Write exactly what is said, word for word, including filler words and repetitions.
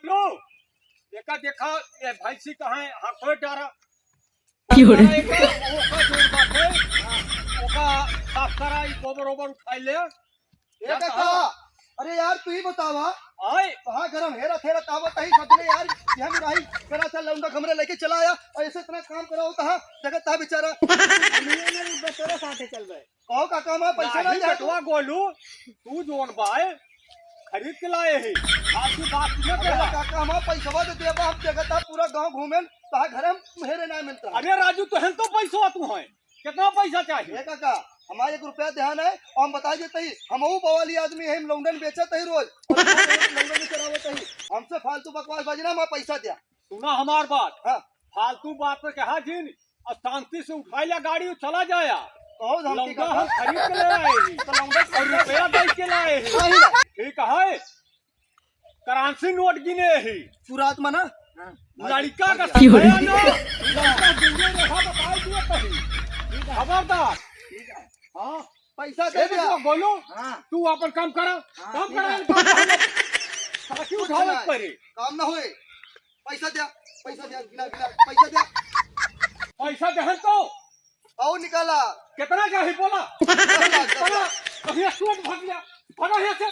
तो एका देखा, ये भैंसी कहाँ है, हाथों डारा। की हो रे? ओका, ओका जोन बाटे, ओका साफ करा, ई गोबर ओबर उठाई ले। ए काका, अरे यार, तू ही बतावा। आए। कहाँ गरम हेरा थेरा तावत ही सबने यार, यहाँ में रही, करा चल लौंडा हमरे लेके चला आया, और ऐसे इतना काम कराओ तहा, जगत तहा बेचारा। हमने नहीं, बस तोरे साथे चलबे। कहो काका, हमार पैसा अरे नहीं है। बेटवा गोलू, तू जोन बाय खरीद के लाए है, फालतू बात न अरे करा। काका, हमार पैसवा दे देबा, हम जगत तहा पूरा गाँव घूमेन, तहा घर में हेरे ना मिलता। अरे राजू, तोहन तो पैसवा तू है, कितना पैसा चाहिए? ए काका, हमार एक रुपया देहा नहीं, और हम बताई देते ही, हम वो बवाली आदमी है, हम लौंडन बेचत ही रोज, और लौंडन में चरावत ही, हमसे फालतू बकवास बाजी ना, हमार पैसा दिया। सुना हमार बात। हाँ। फालतू बात तो कहा जिन, और शांति से उठाई ला गाड़ी और चला जाया। कहो धमकी लौंडा काका। हम खरीद के ले आए ही। तो लौंडा और रुपया दे के लाए ही। नहीं ना। ठीक है, करेंसी नोट गिने ही। चुरात मना? हाँ। लड़का का की हो रही? समझाया ना, लड़का दूरे रहा, बताई दिए कहीं। खबरदार। हाँ। पैसा दे ए दिया। बेटवा गोलू, हाँ। तू अपन काम करा, हाँ, काम ठीक करा, है। काम करा। ताकि कुछ उठावे नहीं। पड़े। काम ना होए। पैसा दिया, पैसा दिया, गिला, गिला, पैसा दिया। पैसा देहन तो। आओ निकाला। कितना चाही बोला? दस लाख, दस लाख। बढ़िया सूट भग गया। भगा यहाँ से।